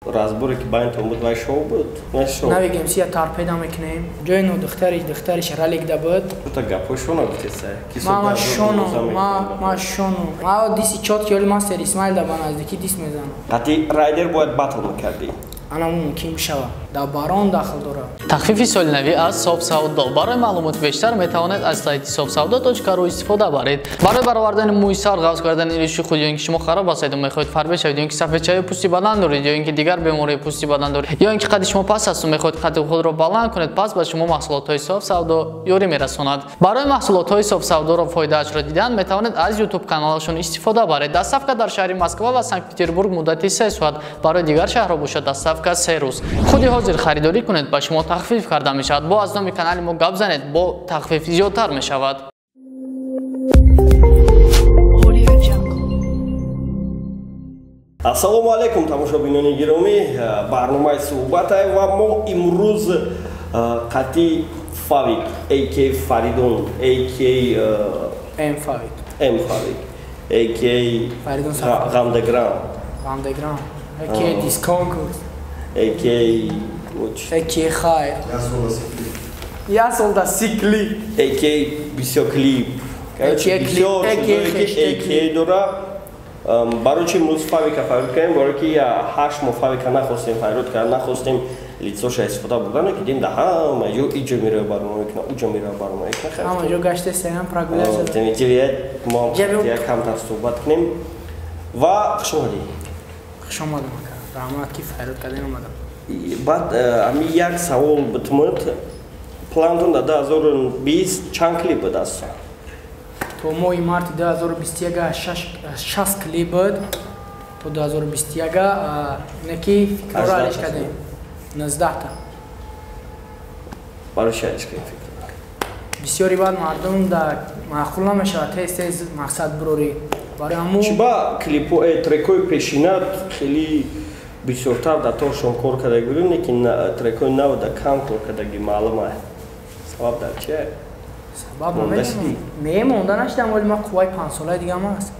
Разборе ки байнтон буд, вай шоу буд? Не шоу. Навигем сия торпеда мекунем. Ҷои но духтари духтариш ралик да буд. Тута гапҳои шона гуфтеса. Ма шоно, ма шоно. Ма диси чот ки оли мастер Исмаил да ба наздики дис мезанам. Қати райдер бояд батл мекардӣ. Ана мумкин бишава. Дар барон дахл дорад. Тахфифи соли навӣ аз Софсавдо. Барои маълумоти бештар метавонед аз сайти sofsavdo.ru истифода баред. Барои баровардани мӯи сар, ғафз кардани ириши худ ё ин ки шумо хароб ҳастед ва мехоҳед фарбе шавед, ё ин ки сафедшавии пӯсти бадан доред, ё ин ки дигар бемории пӯсти бадан доред, ё ин ки қади шумо паст аст ва мехоҳед қади худро баланд кунед, пас ба шумо маҳсулотҳои Софсавдо ёрӣ мерасонад. Барои маҳсулотҳои Софсавдоро фоидаашро дидан метавонед аз YouTube каналашон истифода баред. Доставка дар шаҳри Москва ва Санкт-Петербург муддати 3 соат, барои дигар шаҳрҳо бошад доставка 3 рӯз. Худи ҳозир харидорӣ кунед, ба шумо тахфиф карда мешавад. Бо аз номи канали мо гап занед, бо тахфиф зиёдтар мешавад. Ассалому алайкум, тамошобинони гиромӣ. Барномаи суҳбатай ва мо имрӯз қати Фавик, AK Фаридун, AK М Фавик, М Фавик, AK Фаридун Сафаров, Ғамдеграм, Ғамдеграм, AK Дисконкурс, AK AK Хайр, я солда сикли, AK бисёр клип, бисёр AK дора. Барои чи имрӯз Фавика фарёд кардем? Барои ки 8 моҳ Фавика нахостем фарёд кард, нахостем лицоша истифода бурдан, ки дидем да ҳама ҷо иҷо мерава барнома мекунад, уҷо мерава барнома мекунад. Ҳама ҷо гаште сеям прогуляться. Мо як камтар суҳбат кунем ва хуш омадӣ. Хуш омадам, ака. Раҳмат ки фарёд кардем, омадам. Баъд ами як савол битмуд. Плантон дар 2020 чанд клип буд аст? То моҳи марти 2021 6 клип буд. То 2021 не ки фикрро алиш кардем. 19та. Барои чи алиш кардем фикрро? Бисёри баъд мардум да маъқул намешавад, тез тез мақсад бирорӣ. Барои ҳамун чи ба клипҳо, трекҳои пешина хеле бисёртар дар торшон кор кардаги будем, лекин трекҳои нав да кам кор кардаги маълум аст. Сабаб дар чие? Сабаб намедонам. Не, монда нашидам, вале ман қувваи 5 солаи дигам аст.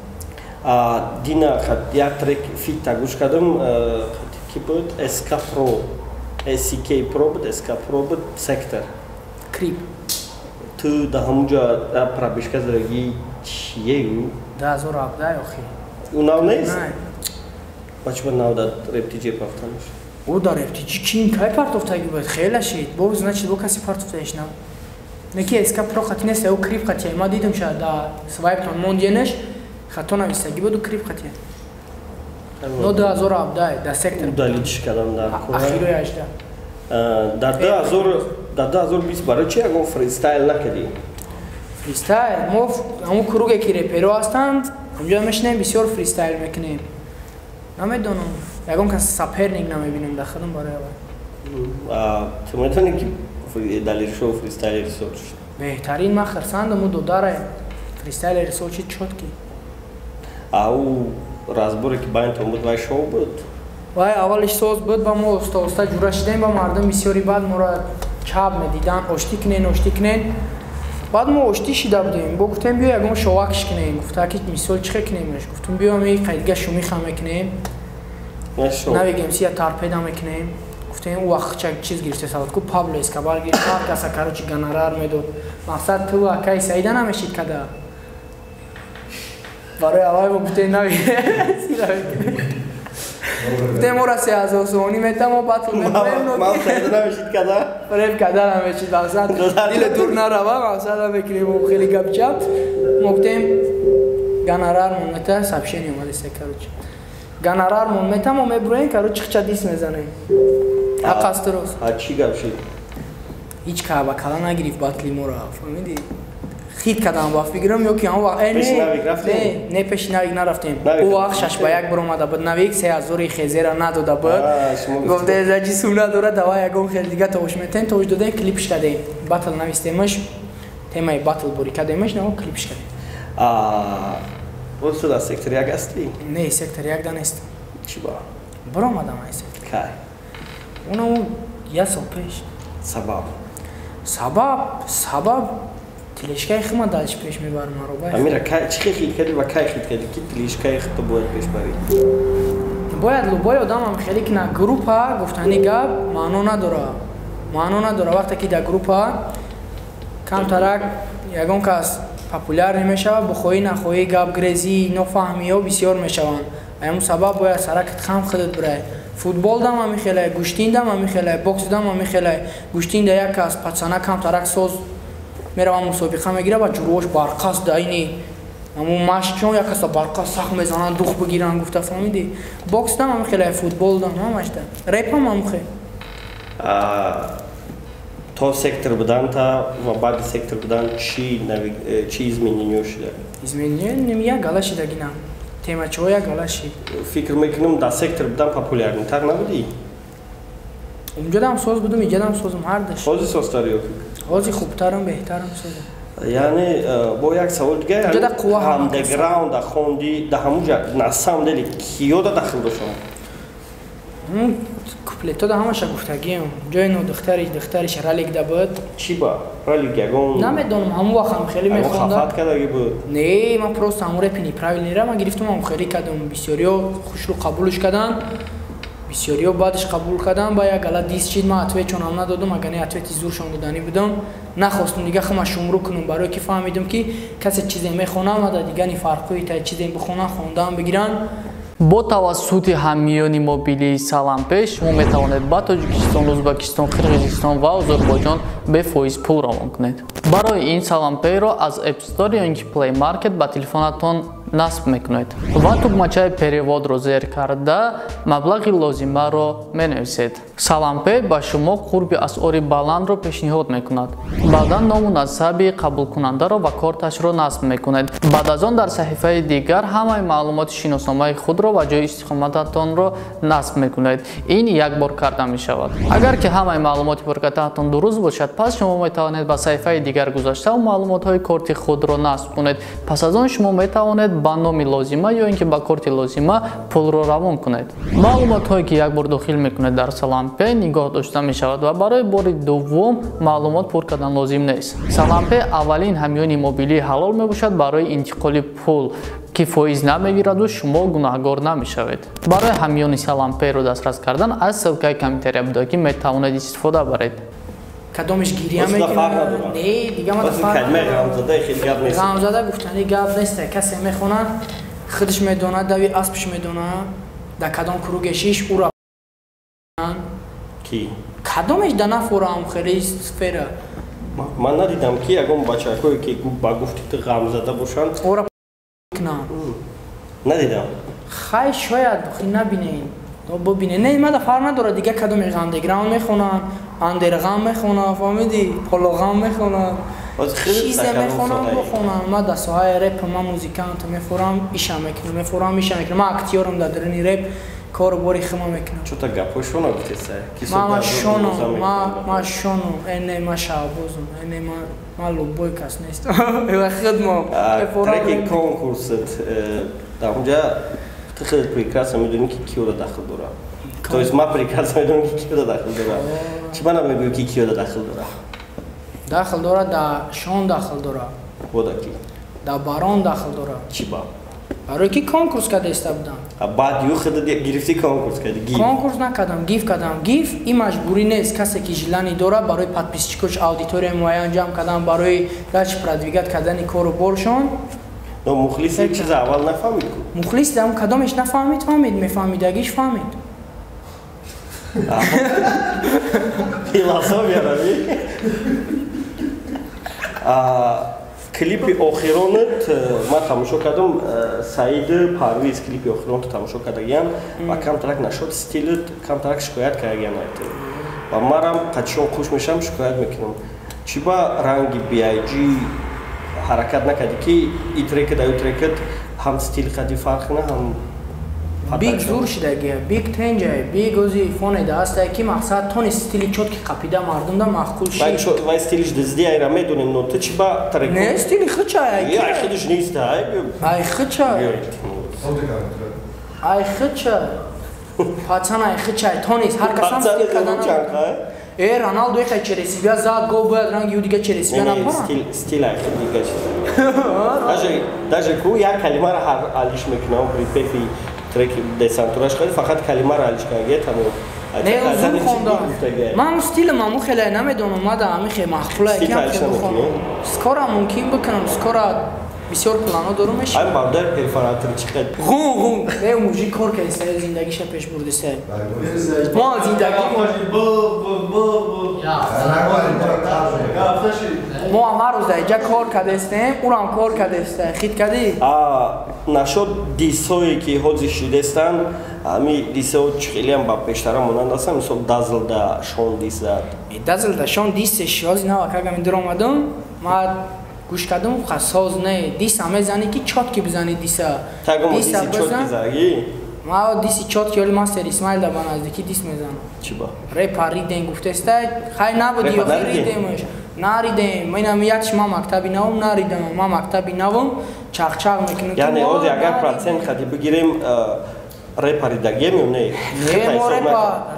Дина як трек фитта гӯш кардам, ки буд SK Pro, SK Pro буд, SK Pro буд, сектор. Крип. Ту да ҳамунҷо пробежка задаги, чие ӯ? 2017 охи. Ӯ нав нест? Ба чӣ ба нав дар рептиҷе партофтанаш? Ӯ дар рептиҷи кин кай партофтаги буд? Хеле шид. Бо значит бо каси партофтаиш нав. Неки СК Про хати нест, ӯ крип хати. Ма дидам ша да свайптон мондиенеш хато навистаги буд, ӯ крип хати. Но 2017 да сектор. Удалить кардам дар Ахирои 18. Дар 2000 дар 2020 барои чи ягон фристайл накардӣ? Фристайл мо ҳамон круге ки реперо ҳастанд, ҳамҷо мешинем, бисёр фристайл мекунем. Намедонам, ягон кас соперник намебинем дар худам барои аввал. Ту метавонӣ ки далершоу фристайлери соч? Беҳтарин, ман хирсандам, ӯ додаре фристайлери сочи чёткий. А ӯ разборе ки байнтон буд, вай шоу буд? Вай аввалиш соз буд, ба мо оста оста ҷура шидем, ба мардум бисёри баъд моро чап медидан, оштӣ кунен, оштӣ кунен. Баъд мо оштӣ шида будем, бо гуфтем биё ягон шовакш кунем. Гуфта ки мисол чӣ кунемш? Гуфтум биё ми қайдга шумиха мекунем, навигем сия торпеда мекунем. Гуфтем ӯ вақт чак чиз гирифта савод ку Пабло Эскобар гирифт, ҳар каса короче гонорар медод. Мақсад ту акаи Саида намешид када. Барои аввал мо гуфтем нави гуфтем ора 3000 сомонӣ метам, мо батл мекунем. Ман Саида намешид када? Реп када намешид, мақсад дили дур нарава, мақсад мекунем хеле гапчап. Мо гуфтем гонорар мон мета, сообщение омадеста, короче. Гонорар мон мета, мо мебуроем, короче хча дис мезанем. Ҳақ аст, дуруст. А чӣ гап шид? Ҳеҷ ка ба кала нагирифт батли моро, фаҳмидӣ? Хит кардам ба фикрам ё ки ҳамон вақт Пеши Навик рафтем? Не, пеши Навик нарафтем. Ӯ вақт 6-1 баромада буд Навик, 3000 хезера надода буд. Гуфте заҷи сум надора, давай ягон хел дига тавош метем, тавош додем, клипш кардем. Батл навистемаш, темаи батл борӣ кардемаш, наво клипш кардем. Боз ту дар сектори як ҳастӣ? Не, сектори як да нестам. Чӣ ба? Баромадам аз сектор. Кай? Онамо як сол пеш. Сабаб? Сабаб тележкаи хима дальше пеш мебарам маро. Амира, кай чӣ хит кардӣ ва кай хит кардӣ, ки тележкаи худто бояд пеш барӣ? Бояд любой одамам хеле ки на группа гуфтани гап маъно надора. Маъно надора вақте ки дар группа камтарак ягон кас популяр намешавад, бихоҳӣ нахоҳӣ гапгрезӣ, нофаҳмиҳо бисёр мешаванд. Ҳамун сабаб бояд саракат хам худат бирай. Футбол дам ҳамин хелай, гӯштин дам ҳамин хелай, бокс дам ҳамин хелай. Гӯштин да як кас пацана камтарак соз мерава мусобиқа мегира ва ҷурӯҳош барқаст да ини ҳамун машқчон як каса барқа сахт мезананд, дух бигиранд, гуфта фаҳмидӣ. Бокс дам ҳамин хелай, футбол дам ҳамаш да. Реп ҳам ҳамин хел. То сектор будан та ва баъди сектор будан чи изменение шуда? Изменение як гала шидагина. Темачаҳо як гала шид. Фикр мекунам дар сектор будан популярнитар набудӣ? Унҷодам соз будум, иҷодам созум, ҳардаш. Ҳозир созтар ё фикр? Ҳозир хубтарам, беҳтарам созам. Яъне бо як савол дига, андеграунда хонди, да ҳамуҷа на самом деле киёда дахл доштам? Куплето да ҳамаша гуфтагиам. Ҷои нодухтариш, духтариш ралик да буд. Чӣ ба? Ралик ягон? Намедонам, ҳамун вақт ҳам хеле мехонда. Хафат кардаги буд? Не, ман просто ҳамун репи неправильныйра ман гирифтам, ҳам хеле кардам. Бисёриҳо хушрӯ қабулш карданд, бисёриҳо баъдаш қабул карданд, ба як гала дис шид, ман ответчонам надодам, агар не ответи зуршон доданӣ будам. Нахостум дига хама шумрӯ кунам, барое ки фаҳмидам ки касе чизе мехонам, ада дигани фарқҳои та чизе бихонам, хондаам бигиранд. Бо тавассути ҳамиёни мобилии Салампей шумо метавонед ба Тоҷикистон, Ӯзбекистон, Қирғизистон ва Озарбойҷон бефоиз пул равон кунед. Барои ин Салампейро аз App Store ё ин ки Play Market ба телефонатон насб мекунед ва тугмачаи переводро зер карда маблағи лозимаро менависед. Салампей ба шумо қурби асъори баландро пешниҳод мекунад. Баъдан ному насаби қабулкунандаро ва корташро насб мекунед. Баъд аз он дар саҳифаи дигар ҳамаи маълумоти шиносномаи худро ва ҷои истиқомататонро насб мекунед. Ин як бор карда мешавад. Агар ки ҳамаи маълумоти пуркатаатон дуруст бошад, пас шумо метавонед ба саҳифаи дигар гузашта маълумотҳои корти худро насб кунед. Пас аз он шумо метавонед ба номи лозима ё ин ки ба корти лозима пулро равон кунед. Маълумотҳое ки як бор дохил мекунед дар Салампей нигоҳ дошта мешавад ва барои бори дуввум маълумот пур кардан лозим нест. Салампей аввалин ҳамёни мобилии ҳалол мебошад барои интиқоли пул, ки фоиз намегираду шумо гунаҳгор намешавед. Барои ҳамёни Салампейро дастрас кардан аз ссилкаи комментария буда ки метавонед истифода баред. Кадомиш гирия мекунад? Не, дига ман фарқ. Ғамзада гуфтани гап нест. Касе мехонад, худаш медонад, дави аспш медонад, дар кадом кругешиш ура. Ки? Кадомеш да нафорам хеле сфера. Ман надидам ки ягон бачакое ки ба гуфти ту ғамзада бошанд. Ора кунанд. Надидам. Хай шояд хи набинед. Бибинед. Не, ман да фарқ надорад, дига кадомеш андеграунд мехонанд, андергам мехонад, фаҳмидӣ? Пологам мехонад. Чизе мехонам, бихонам. Ман дар соҳаи реп, ман музикант мефорам, иша мекунам, мефорам, иша мекунам. Ман актёрам дар даруни реп, кору бори хима мекунам. Чӯта гапҳои шона гуфтеса? Ман шонам, ман шонам, эне ман шаҳбозам, эне ман любой кас нестам. Хидмам. Треки конкурсат дар онҷа ту хеле прекрасно медонӣ ки киёда дахл дорад. То есть ман прекрасно медонам ки киёда дахл дорад. Чӣ ман намегӯӣ ки киёда дахл дорад? Дахл дорад, да шон дахл дорад. Бода ки? Да барон дахл дорад. Чӣ ба? Барои ки конкурс карда иста будам. А баъд ю худат гирифтӣ конкурс кардӣ? Гиф? Конкурс накардам, гиф кардам. Гиф ин маҷбурӣ нест. Касе ки желание дорад барои подписчикош аудиторияи муайян ҷамъ кардан, барои дальше продвигать кардани кору боршон. Но мухлис чиза аввал нафаҳмид ку? Мухлис ам кадомеш нафаҳмид, фаҳмид, мефаҳмидагиш фаҳмид. Философия рави. Клипи охиронат ман тамошо кардам, Саид Парвиз клипи охиронат тамошо кардагиям ва камтарак нашуд стилат, камтарак шикоят кардагиям ва марам қачон хуш мешам шикоят мекунам. Чӣ ба ранги BIG ҳаракат накардӣ ки и трекат аю трекат ҳам стил қади фарқ на ҳам Биг зур шидагия, биг тенҷай, биг ози фоне да ҳастае ки мақсад тони стили чотки қапида мардумда маъқул шид. Вай стилиш дизди айра медонем, но ту чӣ ба трек? Не, стили хичай. Ай хидиш нест, ай. Ай хичай. Ай хичай. Пацан ай хичай, тонис ҳар касам стил кадан. Э, Роналду эхай через себя зад гол бояд ранги ю дига через себя напара. Стил ай хид дига чиз. Даже ку як калимаро ҳар алиш мекунам припеви Треки десантураш қади фақат калимаро ҳалиш кардаги тамом. Не, зур хонда. Ман стилам аму хеле намедонам, ма да ами хе маъқула Стил якам ҳалиш хе бихонам. намекунӣ? Скоро мумкин бикунам, скоро бисёр плано дорум меши. Ай бародар перфоратор чӣ қад Ғун ғун. Не, мужик кор кардиста, зиндагиша пеш бурдиста. Мо зиндагӣ мо ҳам ҳар рӯз дар инҷа кор кардестем, урам кор кардеста. Хит кардӣ? Нашод дисҳое ки ҳозир шидестанд, ҳами дисҳо чӣ хелеам ба пештара монанд ҳастанд, мисол Дазлда Шон дис зад. Дазлда Шон дисеш ҳозир нава кагами дур омадам, ма гӯш кардам, ха соз не, диса мезанӣ ки чётки бизанӣ диса. Тагомо Диса диси чётки бизан. заги? Ма диси чётки оли мастер Исмаил да ба наздикӣ дис мезанам. Чӣ ба? Репа ридем гуфтеста, хай набуди Репа охир наридем? ридемаш. Наридем. Ман якш ма мактаби навам наридам, ма мактаби навам чақчақ мекунам. Яъне ҳозир агар процент хади бигирем, репа ридагем ё не? Не, мо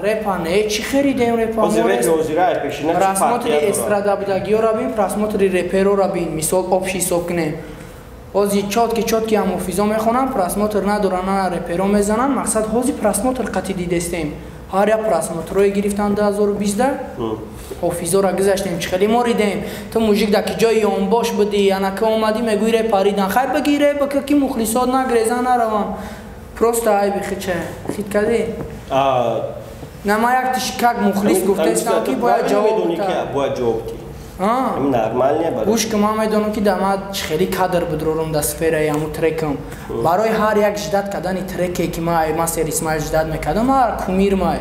репа не, чӣ херидем репа? Ҳозир репи ҳозира ай пешина чӣ Просмотри фарқият дорад? эстрада будагиёра бин, просмотри реперора бин, мисол общий ҳисоб кунем. Ҳозир чётки чётки ҳам ҳофизо мехонанд, просмотр надоранд, на реперо мезананд, мақсад ҳозир просмотр қатъи дидестем. Ҳар як просмотрое гирифтан 2020 ҳофизора гузаштем, чӣ хеле мо ридем. Ту мужик дар ки ҷои ёнбош будӣ, анака омадӣ мегӯӣ репа ридан. Хай бигӣ репа ки мухлисот нагрезан нараванд. Просто айби хича. Хит кардӣ? На, ман як тишкак мухлис гуфтестам ки бояд ҷавоб медонӣ ки диҳам. бояд ҷавоб диҳӣ. Ҳамин нормал не барои? Гӯш ки ман медонам ки дар ман чӣ хеле кадр бидрорам дар сфераи ҳамун трекам. Барои ҳар як ждат кардани треке ки ман ай мастер Исмаил ждат мекардам, ман кумир май.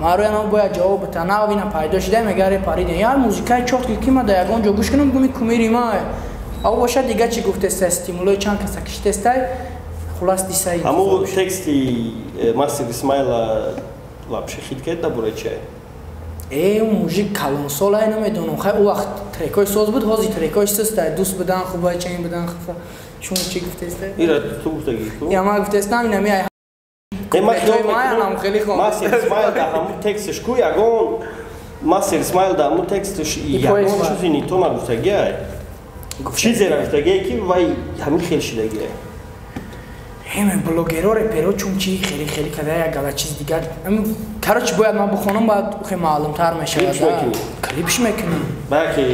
Ман рӯи ана бояд ҷавоб бита. Нав ина пайдо шуда мега репа ридем. Яр музикаи чётки ки ман дар ягон ҷо гӯш кунам, гуми кумири май. Ав бошад дига чӣ гуфтеста, стимулои чанд каса киштестай, хулас дисай. Ҳамун тексти мастер Исмаила вообще хит кард дар бораи чӣ? Э, мужик калонсол ай намедонам. Хай ӯ вақт трекои соз буд, ҳозир трекои сустай. Дӯст будан хуба, чен будан хуба. Шумо чӣ гуфтеста? Ира ту гуфтагӣ ку? Я ман гуфтестам, ина ми ай Не, ман хиёл Трекои май мекунам, анам хеле хон. Мастер Исмаил дар ҳамун текстش ку ягон Мастер Исмаил дар ҳамун текстش ягон поэзия. чизи нито нагуфтагӣ ай. Чизеро гуфтагие ки вай ҳамин хел шидагие. Ҳеме блогеро реперо чун чи хеле хеле када як гала чиз дигар. Короче, бояд ман бихонам, баъд хеле маълумтар мешавад. Клипш мекунӣ? Клипш мекунам. Баъд ки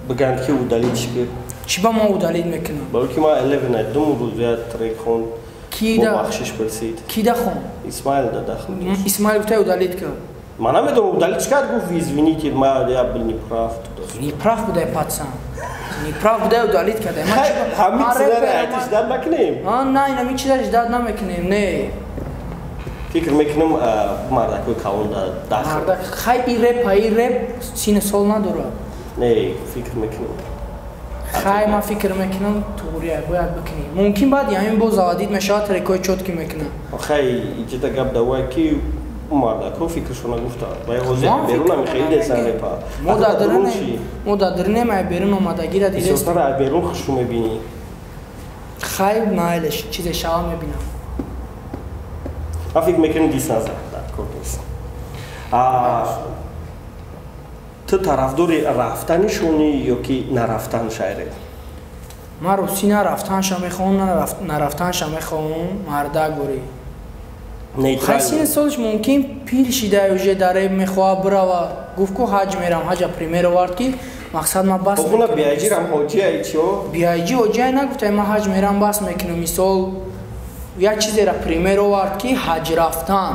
бигӯянд ки удалить ки? Чӣ ба мо удалить мекунам? Барои ки ман 11 ай ду рӯз як трек хонд. Ки Бо да? бахшиш пурсид. Ки да хон? Исмаил да дахл дошт. Исмаил гуфта удалить кард. Ман намедонам удалить кард, гуфт извините, ман я был неправ. Неправ будай пацан. Неправ будай удалить карда. Ман Хай, чӣ ба- ҳамин ман чизаро репер, айтиш дад накунем. На, ина ми чиза ждат намекунем, не. Фикр мекунам, мардакои калон да дахл. Мардак, хай и реп, и реп сину сол надорад. Не, фикр мекунам. Хай, ман фикр мекунам, туғрия бояд бикунӣ. Мумкин баъд ҳамин боз заводид мешавад, трекои чётки мекунам. Хай, иҷода гап давай ки мардако фикршона гуфтанд. Вай ҳозир Ман берун фикр ҳами хеле кардам, десан ки репа. Мо Ато дар дар дурун дурунем, чӣ? мо дар дурунем, ай берун омадагира дидест. Бисёртар ай берун хушу мебинӣ. Хай, майлеш, чизе шава мебинам. Ман фикр мекунам дис назар дар кор нест. Ту тарафдори рафтанишонӣ ё ки нарафтан шайре? Ман рости на рафтанша мехоҳам, на нарафтанша мехоҳам, мардак бурӣ. Нейтрал. Хай, сини солш мумкин пир шида уже дар реп мехоҳад бирава. Гуфт ку ҳаҷ мерам, ҳаҷа пример овард ки мақсад ман бас Охуна мекунам. биаҷирам ҳоҷия чио? Биаҷи ҳоҷия нагуфта, ман ҳаҷ мерам бас мекунам. Мисол як чизеро пример овард ки ҳаҷ рафтан.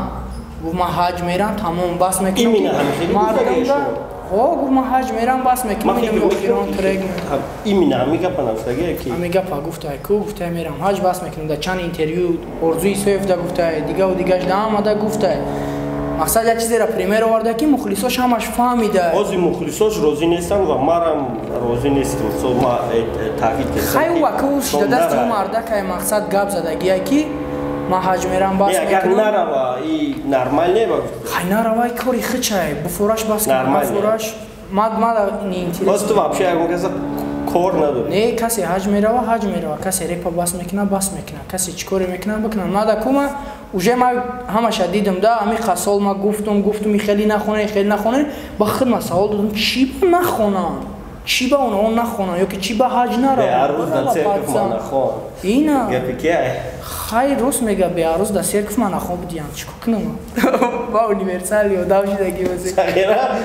Гуфт ман ҳаҷ мерам, тамом бас мекунам. Именно ҳамин хеле гуфтагие шумо? Ҳо, гуфт ман ҳаҷ мерам бас мекунам, Ман фикр инам охирон мекунам, трек мекунам. Именно ҳамин гапа нагуфтагие ки Ҳамин гапа гуфтай ку, гуфтай мерам ҳаҷ бас мекунам. Дар чанд интервю Орзуи Исоев да гуфтай, дигаву дигаш да омада гуфтай. Мақсад як чизеро пример оварда ки мухлисош ҳамаш фаҳмида. Ҳозир мухлисош розӣ нестанд ва марам розӣ нестам. Со ма таъкид кардам. Хай, ӯ ака ӯ шида дасти ӯ мардакай мақсад гап задагия ки ман ҳаҷ мерам бас Не, агар мекунам. нарава и нормал не ба гуфт. Хай, наравай кори хичай, буфораш бас кун, Нормал не. буфораш. Мад не интерес. Боз ту вообще ягон каса кор надорӣ. Не, касе ҳаҷ мерава, ҳаҷ мерава, касе репа бас мекуна, бас мекуна, касе чӣ коре мекуна, бикуна. Мада кума уже ма ҳамаша дидам да, ҳами қасол ма гуфтум, гуфтум, и хеле нахоне, хеле нахоне, ба худ ма савол додам, чӣ ба нахонам? Чӣ ба онҳо нахонам ё ки чӣ ба ҳаҷ Бе, ҳар рӯз дар наравам? церковь ма нахон. Ина. Гапи ки ай? Хай рост мега беарӯз да серков ман нахоб диям. Чӣ кунам? Ба универсали одам шидаги бозе.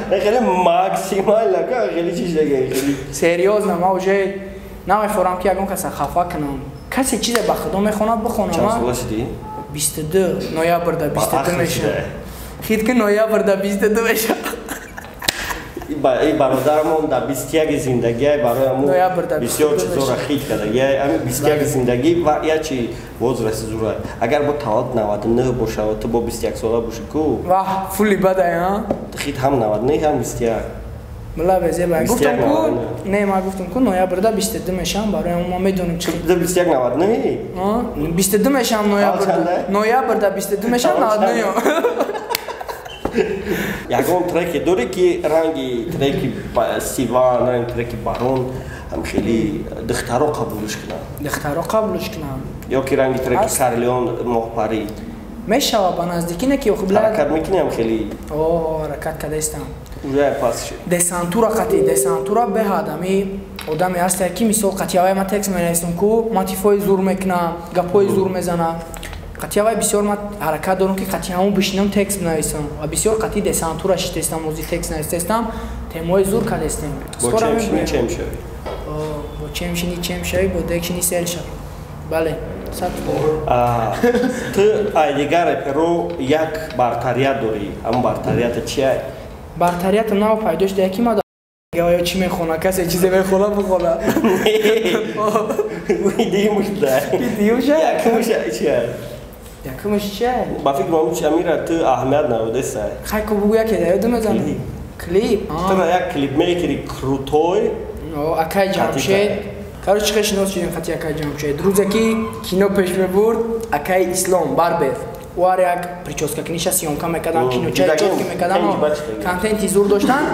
Хеле максимально ка хеле чиз шидаги хеле. Серьёзно, ман уже намефорам ки ягон каса хафа кунам. Касе чизе ба худо мехонад бихонам. Чанд сола шудӣ? 22 ноябрда 22 мешавам. Хит ки ноябрда 22 мешавам. И бародарамон дар 21 зиндагӣ барои мо бисёр чизоро хит карда. Ами 21 зиндагӣ ва я чи возраст зура. Агар бо таваллуд 99 боша ва ту бо 21 сола бошӣ ку? Ваҳ, фули бадай, а? Хит ҳам 99 ҳам 21. Мала безеба. Гуфтам ку, не, ма гуфтам ку ноябрда 22 мешавам, барои мо медонем чи. 21 99? А, 22 мешавам ноябрда. Ноябрда 22 мешавам 99. Ягон треке дорӣ ки ранги треки Сиван, ранги треки Барон ҳам хеле духтаро қабулш кунанд? Духтаро қабулш кунанд. Ё ки ранги треки Карлеон Моҳпарӣ? Мешава ба наздикӣ не ки хуб ҳаракат мекунӣ ҳам хеле? О, ҳаракат кардаистам. Уже пас шуд. Десантура қатӣ, десантура беҳад ами одаме ҳаста ки мисол қатиавай ман текст менависам ку мотивҳои зур мекунам, гапҳои зур мезанам. Қатиавай бисёр ман ҳаракат дорам ки қатиамон бишинам текст бинависам ва бисёр қатӣ десантура шитестам, ози текст навистестам, темаҳои зур кардестем. Бо чем шини чем шавӣ? Бо чем шини чем шавӣ, бо дек шини сер шавӣ. Бале, сад. Ту ай дигар реперо як бартарият дорӣ. Ҳамон бартарията чия? Бартариятам нав пайдо шуда, ки ман ё чӣ мехона, касе чизе мехона бихона. Димуш да. Димуш? Якумуш чия? Якумуш чия? Ба фикр ман амира ту аҳамият надодеса. Хай ку бугу яке да ёдам мезанам. Клип. Ту як клипмейкери крутой. О, акай Ҷамшед. Короче, хеш шинос шудем хати акай Ҷамшед. Рӯзе ки кино пеш мебурд, акай Ислом Барбер. Уар як прическа книша съёмка мекардан, киноча чотки мекардан, контенти зур доштан.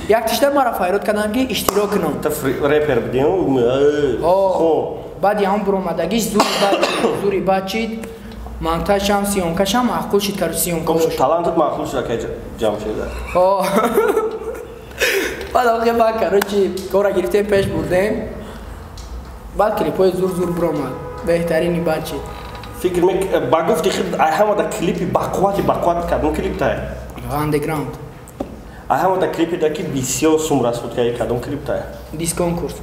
Як тишта мара файрод кардан ки иштирок кунам. Ту репер будӣ? О, баъди ҳам буромадагиш зури бад чид. Монтажам, съёмкашам маъқул шид, короче, съёмка бош. Талантат маъқул шуд акай Ҷамшеда. О. Баъд охир баъд, короче, кора гирифтем, пеш бурдем. Баъд клипҳои зур зур буромад. Беҳтарини бад чид. Фикр мек ба гуфти худ ай ҳамада клипи бақуввати бақувват кадом клип тай? Андеграунд. Ай ҳамада клипе да ки бисёр сум расход карди кадом клип тай? Дисконкурс.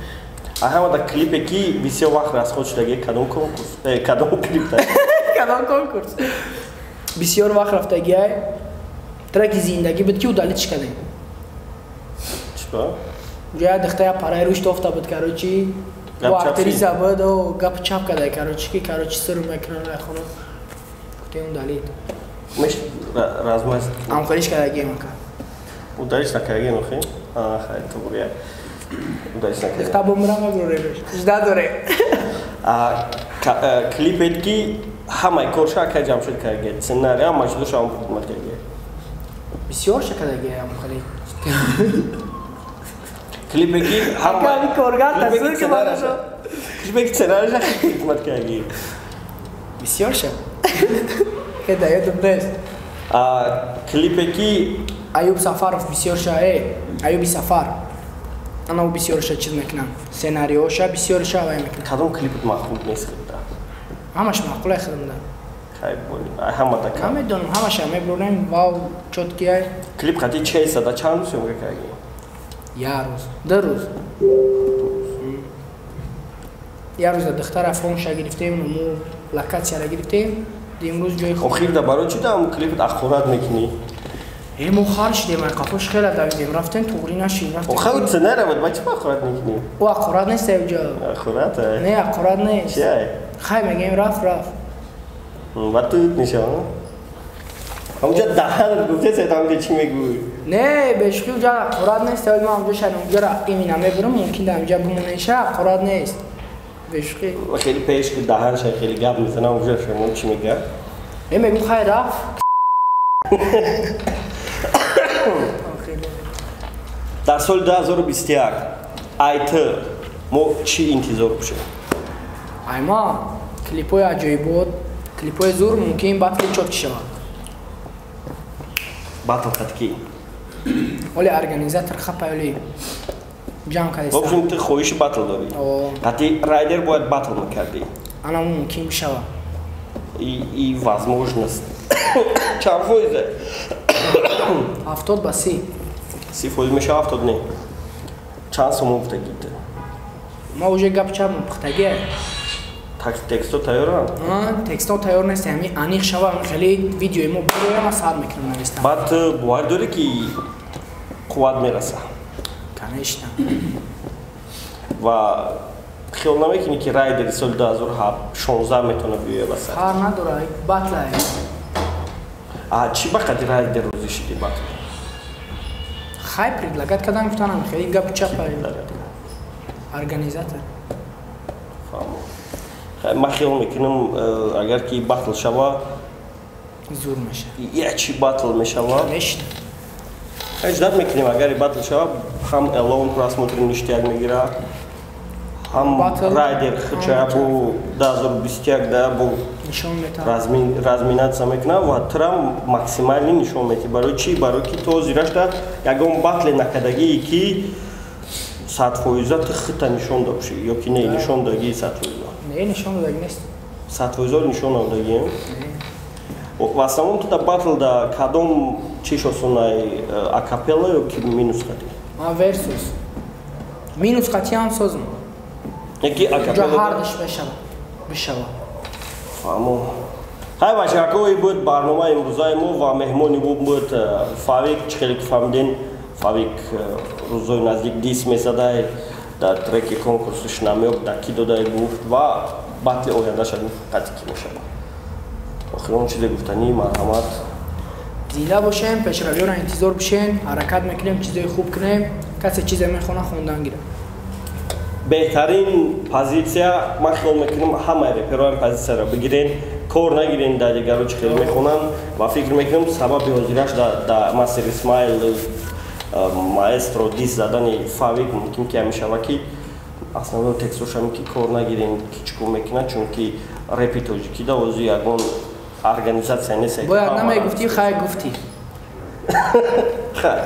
Ай ҳамада клипе ки бисёр вақт расход шудаги кадом конкурс? Кадом клип тай? Кадом конкурс? Бисёр вақт рафтагиай. Треки зиндагӣ буд ки удалить кардем. Чӣ? Уҷа духтая параи рӯш тофта буд, короче. Бо актриса буд, о, гап чап карда, короче, ки короче сир мекунам хона. Гуфтем удалить. Меш размаз. Ҳамкориш кардагием ака. Удалить накардагием охи? А, хай, тугрия. Удалить накардагием. Духта бумрам мебурем. Жда доре. А клипет ки ҳамаи корша акай Ҷамшед кардагием. Сценарий ҳамаи чизоша ҳам хидмат кардагием. Бисёр ша кардагием хеле. Клипе ки ҳамаи коргар тасвир ки манаша. Клипе ки сценарийша хидмат кардагием. Бисёр ша. Ке да ёдам нест. А клипе ки Аюб Сафаров бисёр ша, Аюби Сафар. Ана ӯ бисёр ша чиз мекунам. Сценариоша бисёр ша вай мекунам. Кадом клипат маъқул нест худда? Ҳамаш маъқул худамда. Хай боли. Ай ҳамада кам. Намедонам, ҳамаша мебурем, вау, чотки ай. Клип қати чейса да чанд рӯз съёмка кардагӣ? Як рӯз, ду рӯз. Як рӯз духтара фонша гирифтем, мо локатсияра гирифтем. Имрӯз ҷои хуб. Охир да барои чӣ дам клипат ахорат мекунӣ? Мо хар шидем, ай қафош хеле давидем, рафтем туғрӣ нашид, рафтем. Охир сценарий буд, ба чӣ ахорат мекунӣ? Ӯ ахорат нест ҷо. Ахорат ай? Не, ахорат нест. Чи ай? Хай мегем рафт, рафт. Ба ту нишон. Ҳамҷа даҳанат гуфтеса ҳамҷа чӣ мегӯӣ? Не, бешухӣ уҷа ақорат нест, ман ҳамҷа шарам уҷара имина мебурам, мумкин дар ҳамҷа бимонеша, ақорат нест. Бешухӣ. Хеле пеш ки даҳанша хеле гап мезанам, уҷа шумо чӣ мегӯяд? Э, мегӯм хай рафт. Дар соли 2021 ай ту мо чӣ интизор бошем? Ай ма клипҳои аҷоибот, клипҳои зур, мумкин батли чот шавад. Батл хатки? Оли организатор хапайли ҷамъ кардеста. В общем, ту хоҳиши батл дорӣ. Қати райдер бояд батл мекардӣ. Ана мумкин бишавад. И возможность чанд фоизе? 70 ба 30. 30% мешава, 70 не. Чанд сомон гуфтагита? Ма уже гап чап пухтагия. Текстҳо тайёранд? Текстҳо тайёр нест, ҳами аниқ шава, хеле видеои мо бироя, ма сар мекунам навистам. Баъд ту бовар дорӣ, ки қувват мераса? Конечно. Ва хиёл намекунӣ, ки райдери соли 2016 метавона биёя ба сар? Фарқ надора, батла. А чӣ ба қадри райдер розӣ шидӣ батл? Хай, предлагать кардам, гуфтанам хеле гапу чапа организатор. Фаҳмо. Ман хиёл мекунам, агар ки батл шава, зур меша. Ячи батл мешава. Конечно. Ждать мекунем, агар батл шава, ҳам элон просмотр ништяк мегира, ҳам райдер хучая бо 2021 да бо разминаться мекуна ва трам максимально нишон мети. Барои чӣ? Барои ки то зирашта ягон батле накардагие, ки 100% ту хита нишон дошӣ ё ки не, нишон додагии 100%? Не, нишон додагӣ нест. 100% нишон надодагӣ. В основном ту да батл да кадом чиш осонай, акапелла ё ки минус хати? Ма версус. Минус хати ҳам созм. Яки акапелла. Ҳардаш мешава. Бишава. Фаҳмо. Хай, бачаҳо, буд барномаи имрӯзаи мо ва меҳмони мо буд Фавик. Чӣ хеле ки фаҳмиден, Фавик рӯзои наздик дис мезадай дар треки конкурсиш, намёк дар ки додай гуфт ва батли ояндаша гуфт, қати ки мешавад. Охирон чизе гуфтанӣ, марҳамат. Зинда бошем, пешравиёро интизор бишен, ҳаракат мекунем, чизои хуб кунем. Касе чизе мехона, хондан гирад. Беҳтарин позитсия, ман хиёл мекунам, ҳамаи репероам позитсияро бигирен, кор нагирен дар дигаро чӣ хеле мехонанд. Ва фикр мекунам, сабаби ҳозираш да Мастер Исмаил, маэстро дис задани Фавик мумкин ки ҳамешава, ки основной текстошам ки кор нагирем, ки чӣ кор мекунад, чунки репи тоҷикӣ да ҳозир ягон организатсия нест. Бояд намегуфтӣ, хай, гуфтӣ. Хай.